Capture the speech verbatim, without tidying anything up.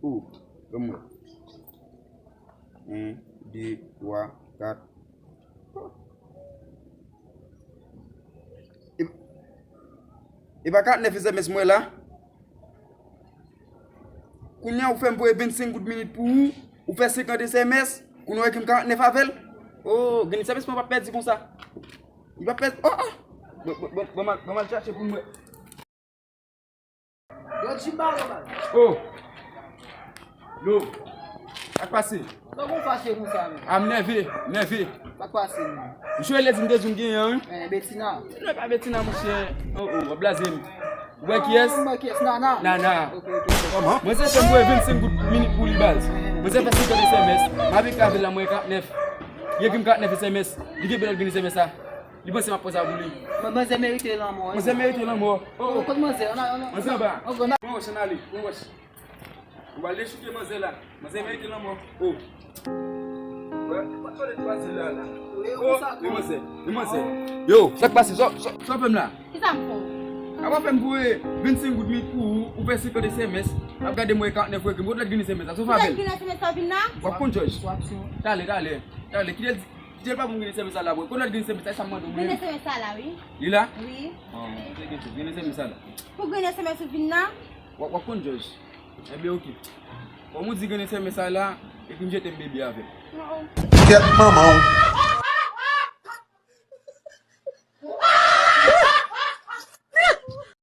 O, ban m wè. En, de, twa, kat. E, e pa katnèf S M S mwen la? Kounye a ou fè m voye vennsenk goud minit pou ou, ou fè senkant S M S, kounye a ou ekri m karantnèf avè l? O, grenn S M S mwen p ap pèdi konsa. Li p ap pèdi. O, o! Bon, bon, bon, bon, m al, bon, m al chache pou m wè. Yo, Jimba, yo, man. O! Yo! Sa k pase? Sa w konn fache konsa, menm? A, m nève, m nève. Sa k pase, menm? Jwele di m te di m genyen, wi. Eh, Betina. Non, e pa Betina, monchè. O, o, w ap blaze m. Ou wè kiyès? Ah, m wè kiyès, Nana. Nana. Ok, ok, ok. Kòman? Mwen se fè m voye vennsenk goud minit pou li, baz. Mwen se fè senkant S M S. M ap ekri avè l la, mwen karantnèf. Li ekri m karantnèf S M S. Li kenbe lòt grenn S M S la. Li panse m ap pran sa pou li. Manzè merite lanmò, wi. Manzè merite lanmò. O, o. Kot manzè? Ann, ann, ann. Manzè anba. Ann, ann. Pran wòch, ann ale. Pran wòch. Ou pral dechouke manzè la. Manzè merite lanmò. O. Wè, pa t fè de twa zil la, la. O, men manzè, men manzè. Yo, sa k pase? Sa, sa, sa w fè m la? Kisa m fè w? Apa fè m voye vennsenk goud minit pou ou, ou fè senkant S M S, ap gade mwen karantnèf ou ekri m. Kot lòt grenn S M S la? Sa w fè avè l? Kisa grenn S M S la vin la? W ap konn, Jòj. Talè, talè, talè. Kite l di, kite l pa pou m grenn S M S la, la, bro. Kot lòt grenn S M S la, sa m mande w. Grenn S M S la, wi. Li la? Wi. Bon, se gen tout. Grenn S M S la. Pou grenn S M S ou vin la? W ap, w ap konn, Jòj. Enben, oke. Kòm ou di grenn S M S la la, epi m jete m bebe avè l. Kèt manman w.